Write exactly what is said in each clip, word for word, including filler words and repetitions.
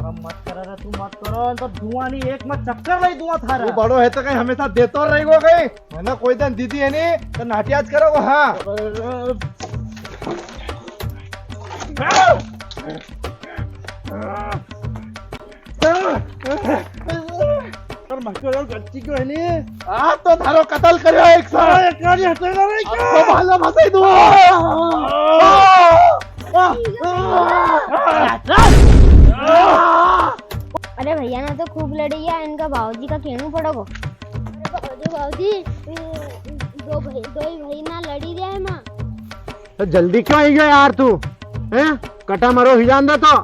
अरे मत कर रे, तू मत करो, तो धुआं नी, एक में चक्कर लाई दूंगा थारा। तू बड़ो है तो कई हमेशा देतो रहेगो कई? है ना, कोई दन दीदी है नी, तो नाटियाज करोगो, हाँ। पर मको यार गलती क्यों है नी? आ तो थारो कत्ल करियो एक साथ। अरे, एक बार हटे ना रे, अब तो भाला फंसाई दूं। अरे भैया ना तो खूब लड़ी है, इनका बाबूजी का कहणू पड़ोगो। अरे बाबूजी, बाबूजी, दो भाई, दो ही भाई ना लड़ी रहा है माँ। तो जल्दी क्यों आई गयो यार तू? हैं? कटा मरो ही जान दे तो।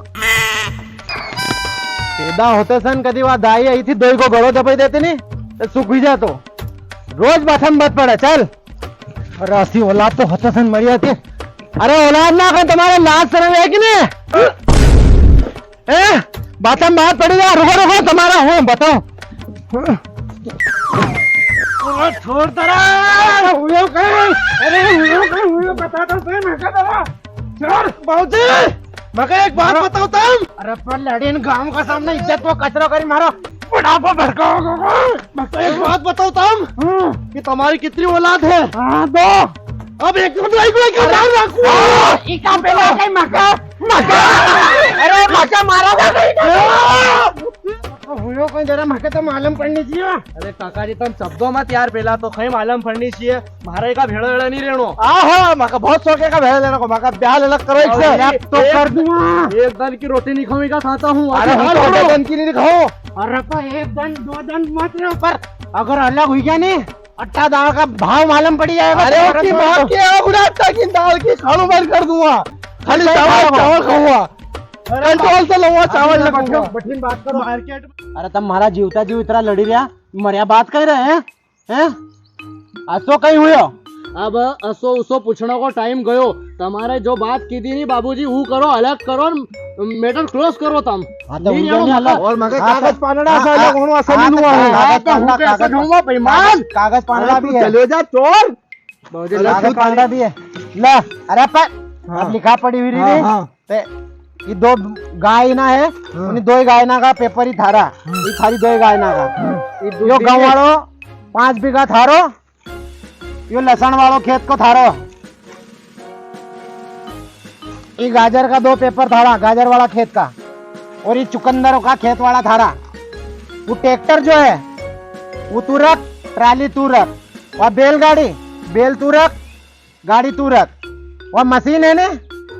पैदा होते सन कदी वा दाई आई थी, दोई को गळो दबाई देती नी, तो सुख हुई जातो। रोज बाथम बत पड़े, चल। अरे असी औलाद तो होते सन मरी जाती। अरे औलाद ना, कई तुम्हारे लाज शर्म है कि नी? ए, बातम बात पड़ी जा, रुको, रुको, तुम्हारा हूँ, बताओ। अरे, छोड़ दे रे। अरे, हुयो कई? अरे, हुयो कई? हुयो बता तो सही, मैं क्या करूँ? छोड़। बाबूजी, मके एक बात बताओ तम। अरे, पर लड़ीन गांव का सामने इज्जत को कचरो करी मारो। बुढ़ापा भड़काओगे। मके एक बात बताओ तम कि तुम्हारी कितनी औलाद है? हाँ, दो। अब एक मिनट, एक मिनट, एक मिनट, अरे, ध्यान रखो। हाँ, इका पहला कई मका, मका। अरे, मका मारा था कई? हाँ। तो हुयो कई जरा मका तो मालूम पड़नी चाहिए। अरे काका जी, तम शब्दों मत यार, पहला तो कई मालूम पड़नी चाहिए। म्हारा इका भेड़ा वेड़ा नी रेणो। आहा, मका बहुत शौक है का भेड़ा लेने को, मका ब्याह अलग करो एक से। अरे, तो एक, कर दूंगा। एक दन की रोटी नी खाऊं इका साथ हूँ। अरे, हम तो दो दन की नी खाओ। अरे, तो एक दन, दो दन मत रहो, पर अगर अलग हुई गया नी, अट्टा दाल का भाव मालूम पड़ी जाएगा। अरे, उसकी माँ के आग उड़ाता की दाल की खाणू बंद कर दूंगा। खाली चावल, चावल खाऊंगा। अरे, कंट्रोल से लूंगा, चावल ना खाऊंगा। बठीन बात करो। मार्केट में। अरे, तम म्हारा जीवता जीव इतरा लड़ी रहा, मरिया बात कर रहे हैं, हैं? असो कई हुयो? अब असो उसो पूछने को टाइम गयो। तमारे जो बात की थी नी बाबूजी, वो करो, अलग करो, मैटर क्लोज करो तम। हाँ, तो नी उनके रेणो नी अलग। और मगर हाँ, कागज तो पानड़ा हाँ, सा हाँ, अलग होनो, असा हाँ, नी तो हुआ है। कागज हाँ, तो पानड़ा, हूँ कैसे कागज खाऊंगा बेईमान? कागज, कागज पानड़ा अरे भी तू है। चले जा चोर। बाबूजी, अरे ला कागज खुद पानड़ा भी है। ला, अरे पर हाँ। अब लिखा पड़ी हुई हाँ, रे। हाँ। ते ये दो गाय ना है, हाँ। उन्हीं दो ही गाय ना का पेपर ही थारा। हाँ। ये थारी दो ही गाय ना का। हाँ। ये यो गंवाड़ो पाँच बीघा थारो, यो लसण वालो खेत को थारो। ये गाजर का दो पेपर थारा, गाजर वाला खेत का, और ये चुकंदर का खेत वाला थारा। वो ट्रैक्टर जो है, वो तू रख, ट्राली तू रख, और बैलगाड़ी, बैल तू रख, गाड़ी तू रख, और मशीन है ने,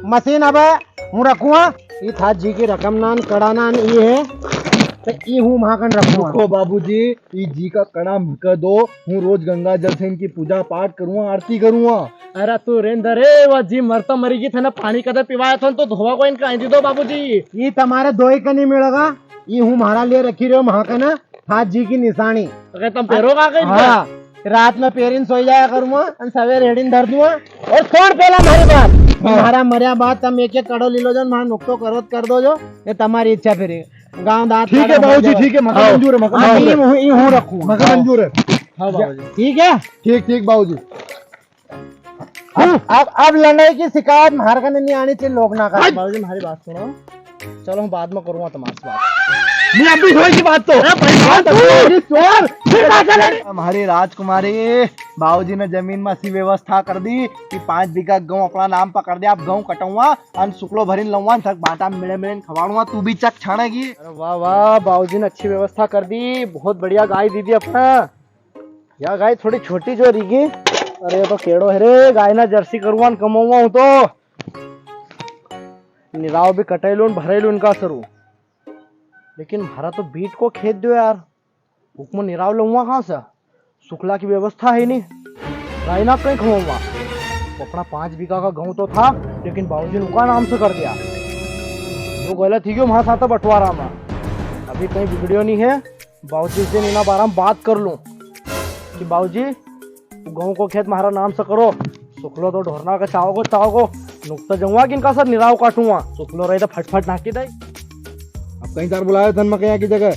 मशीन अब हूँ रखूंगा। ये था जी की रकम नान, कड़ा नान ये है, तो ये हूँ म्हाकन रखूंगा। देखो बाबूजी, ई जी का कड़ा मके दो, हूँ रोज गंगा जल से इनकी पूजा पाठ करूँगा, आरती करूँगा। अरे तू रेंदर रे, वा जी मरता मरी गई, थने पानी कदे पिवाया था, तो धोवा को इनका आई दी दो बाबूजी। ई तमारे दोई का नी मिलेगा, ई हूँ म्हारा लिए रखी रह्यो, म्हाकन, हाथ जी की निशानी। अरे तम पेरो का कहीं हाँ, रात में पेरिन सोई जाया करूँगा, अन सवेरे हेड़ीन धर दूंगा। और सुन पेला म्हारी बात, हाँ। म्हारा मरिया बाद तम एक एक कड़ो लीलो जो, म्हारा नुकतो करो तो कर दो जो, ये तमारी इच्छा फिर। गांव दांत ठीक है काटो, बाबूजी, मत ठीक है, मका हाँ। मंजूर है, मका हाँ, मंजूर है। ई हूँ, ई हूँ रखूँ। मका मंजूर है। हाँ, बाबूजी। ठीक है? ठीक, ठीक, बाबूजी। अब, अब, अब लड़ाई की शिकायत म्हारे कने नी आनी चाहिए, लोग ना का। बाबूजी, म्हारी बात सुनो। चलो, हूँ बाद में करूँगा तमारे से बात। नहीं, अभी थोड़ी सी बात तो। अरे भाई, बात तो। चोर, फिर बात कर। हमारी राजकुमारी, बाबूजी ने जमीन में ऐसी व्यवस्था कर दी कि पाँच बीघा गऊं अपना नाम पर कर दिया। अब गऊं कटऊंगा अन सुकलो भरीन लऊंगा, थक बाटा मिले मिले खवाऊंगा, तू भी चक छानेगी। अरे वाह वाह, बाबूजी ने अच्छी व्यवस्था कर दी, बहुत बढ़िया गाय दी दी अपना। या गाय थोड़ी छोटी जो रीगी। अरे, ये तो केड़ो है रे, गाय ना जर्सी करूँगा न कमाऊँगा हूँ तो। निराव भी कटेलू न भरेलू इनका सरू। लेकिन म्हारा तो बीट को खेत दो यार, हुकमो निराव लऊंगा कहाँ से? सुखला की व्यवस्था है नी, गाय ना कहीं खवाऊंगा। वो अपना पाँच बीघा का गऊं तो था, लेकिन बाबूजी ने उका नाम से कर दिया। वो गलत ही गयो म्हारा साथ बंटवारा में। अभी कहीं बिगड़ियो नी है, बाबूजी से इना बारा में बात कर लूं कि बाबूजी, गऊं को खेत म्हारा नाम से करो, सुखलो तो ढोरना का चावगो, चावगो, नुकता जऊंगा कि इनका सर निराव काटूंगा, सुखलो रहे तो फटफट नाकी दे। अब कई सार बुलायो थन मके यहाँ की जगह।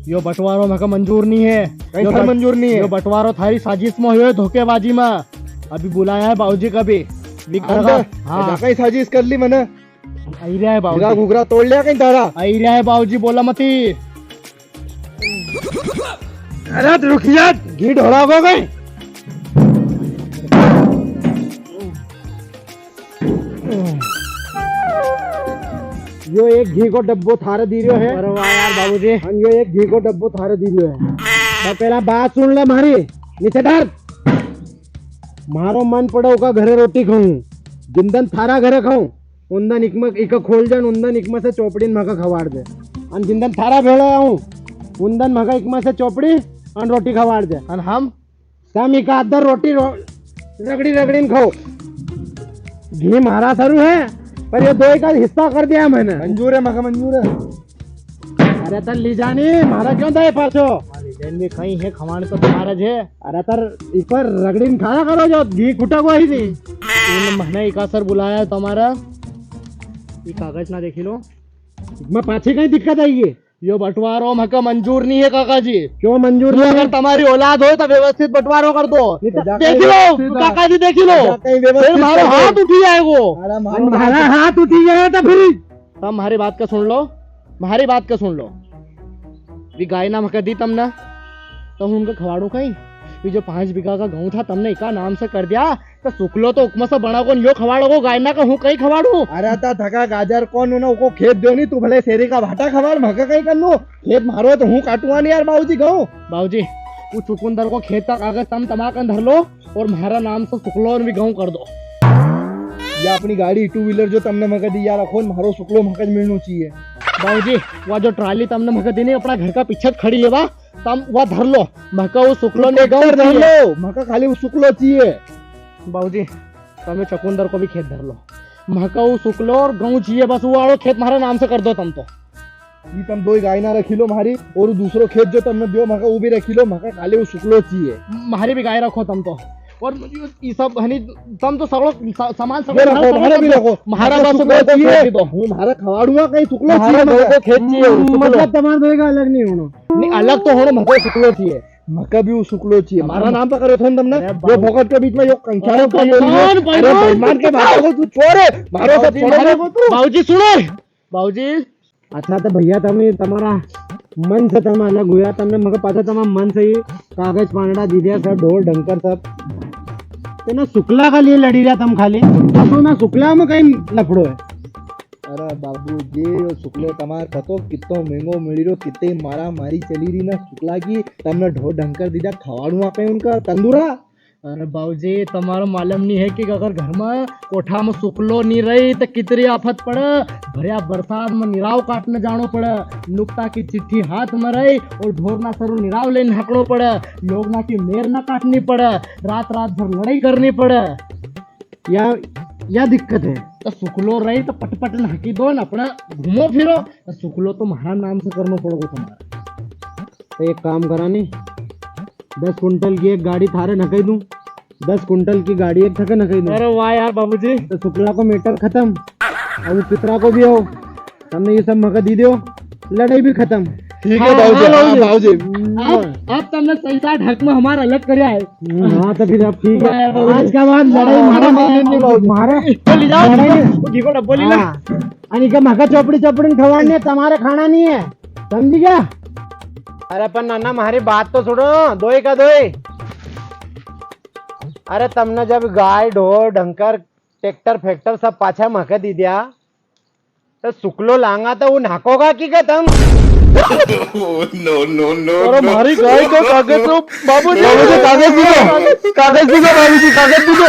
यो बंटवारो मके मंजूर नी है। कई यो सार बंट-, मंजूर नी है। यो बंटवारो थारी साजिश में हुयो है, धोखेबाजी में। अभी बुलाया है बाबूजी का भी। भी हाँ, करेगा। तो हाँ। कई साजिश कर ली मैंने। आई रहा है बाबूजी। घुघरा, घुघरा तोड़ लिया कहीं तारा? आई रहा है बाबूजी, बोला मती। अरे तो रुक जा, घी ढोरा को गए। यो एक घी को डब्बो थारे दी रह्यो है। अरे वाह यार बाबूजी। हाँ, यो एक घी को डब्बो थारे दी रह्यो है। पर पहला बात सुन ले मारी, नीचे डर। मारो मन पड़ो का घरे रोटी खाऊं, जिंदन थारा घरे खाऊं, उंदन इकमा, इका खोल जान, उंदन इकमा से चोपड़ी न मका खवाड़ दे। अन जिंदन थारा भेळो आऊं, उंदन मका इकमा से चोपड़ी अन रोटी खवाड़ दे। अन हम? तम इका अद्दर रोटी रो-, रगड़ी रगड़ी न खाओ। घी म्हारा सरू है, पर ये दोई का हिस्सा कर दिया मैंने। मंजूर है, मका मंजूर है। अरे तो ली जानी, म्हारा क्यों दे पाछो? अरे जैन भी कहीं है, खवाण तो तुम्हारा जे। अरे तर इस पर रगड़ी न खाया करो, जो घी खुटा हुआ ही नहीं। तूने मने इका सर बुलाया है तुम्हारा, ये कागज ना देखी लो। मैं पाछे कहीं दिक्कत आई है? यो बंटवारो मका मंजूर नहीं है काका जी। क्यों मंजूर नहीं है? अगर तुम्हारी औलाद हो तो व्यवस्थित बंटवारो कर दो। नहीं तो देखी लो, काका जी देखी लो। फिर म्हारो हाथ उठी जाएगो। अरे म्हारो हाथ उठी गया तो फिर तम म्हारी बात का सुन लो, म्हारी बात का सुन लो। वी गाय ना मका दी तमने, तो हूँ उनका खवाड़ू कहीं? वी जो पाँच बीघा का गऊँ था, तमने इका नाम से कर दिया, तो सुकलो तो उकमा से बना को यो खवाड़ो को गाय ना का हूँ कहीं खवाड़ू? अरे ता थका गाजर कौन उन्हें उको खेत दो नहीं, तू भले शेरी का भाटा खवाड़, मका कहीं कर लू, खेत म्हारो तो हूँ काटूंगा नहीं यार बाबूजी गऊँ। बाबूजी, वो चुकुंदर को खेत का कागज तम तमा कन धर लो, और म्हारा नाम से सुकलो और भी गऊँ कर दो। या अपनी गाड़ी टू व्हीलर जो तमने मका दी यार, अखोन म्हारो सुकलो मका ज मिलनो चाहिए। बाबूजी, वा जो ट्राली तमने मका दी नी, अपना घर का पीछे खड़ी लेवा, तम वा धर लो, मका वो सुकलो ने गऊँ धर लो, मका खाली वो सुकलो चाहिए। बाबूजी, तमे चकुंदर को भी खेत धर लो, मका वो सुकलो और गऊँ चाहिए, बस वो वालो खेत म्हारा नाम से कर दो तम तो। ये तम दोई गाय ना रखी लो म्हारी, और वो दूसरो खेत जो तमने दियो मका, वो भी रखी लो, मका खाली वो सुकलो चाहिए। म्हारी भी गाय रखो तम तो, और ये सब हनी, तम तो सगळो सा-, सामान सगळो ये रखो, म्हारा भी रखो। म्हारा बस सुकलो चाहिए। हूँ म्हारा खवाड़ूंगा कहीं सुकलो चाहिए, म्हारा खेत चाहिए, सुकलो। मतलब तमारा दोई का अलग नहीं होना? नहीं, अलग तो होना, मका सुकलो चाहिए। मका भी वो सुकलो चाहिए। म्हारा नाम पर करो थे तमने। जो फोकट के बीच में यो कंचारो कर लो। अरे बेईमान के बात को तू छोड़, म्हारो सब छोड़। बाबूजी सुनो, बाबूजी। अच्छा तो भैया, तमे तमारा मन से तमे अलग हुआ, तमने मके पाछा तमारा मन से ही कागज पानड़ा दी दिया सब, ढोर ढंकर सब। तो ना सुकला का लिए लड़ी रहा तम खाली, तो ना सुकला में कहीं लफड़ो है। अरे बाबू जी, यो सुकलो तमार पतो कितो महंगो मिली रो, कितनी मारा मारी चली री ना सुकला की, तमने ढोर ढंकर दी दिया, खवाड़ू आपे उनका तंदूरा। अरे बाबूजी, तमारो मालूम नहीं है कि अगर घर में कोठा में सुकलो नहीं रही तो कितरी आफत पड़े। भरिया बरसात में निराव काटने जानो पड़े, नुकता की चिट्ठी हाथ में रही और ढोर ना सरू निराव लेने हकड़ो पड़े, लोग ना की मेर ना काटनी पड़े, रात रात भर लड़ाई करनी पड़े। या, या दिक्कत है। तो सुकलो रही तो पटपट न हकी दो न, अपना घूमो फिरो। तो सुकलो तो म्हारा नाम से करनो पड़ेगो तमारा। तो एक काम करा नी, दस कुंटल की एक गाड़ी थारे नकई दूं, दस कुंटल की गाड़ी एक थके नकई दूं। अरे वाह यार बाबूजी। तो सुकला को मैटर खत्म, अब वो पितरा को भी हो, तमने ये सब मका दी दो, लड़ाई भी खत्म। ठीक है हाँ, बाबूजी, हाँ, हाँ, बाबूजी। बाबूजी। अब, अब तमने सही साठ हक में हमारा अलग करया है। हम्म, हाँ, तो फिर अब ठीक है। वाह यार बाबूजी। आज का बाद लड़ाई हाँ, मारा हाँ, मारे हाँ, नहीं बाबूजी। मारे। बोली जाओ, लड़ाई नहीं। वो घी को डब्बो ली ला। हाँ। अरे का मका चोपड़ी चोपड़ी खवाड़ने, तमारा खाना नहीं है, समझी क्या? अरे पर नाना, हमारी बात तो सुनो, दोई का दोई। अरे तमने जब गाय, ढोर, ढंकर, ट्रैक्टर, फैक्टर सब पाछा मका दी दिया, तो सुकलो लांगा तो वो नाकोगा की का तम? नो, नो, नो, अरे नो। म्हारी गाय का कागज तो बाबूजी। बाबूजी, कागज दीजो, कागज दीजो, बाबूजी, कागज दीजो।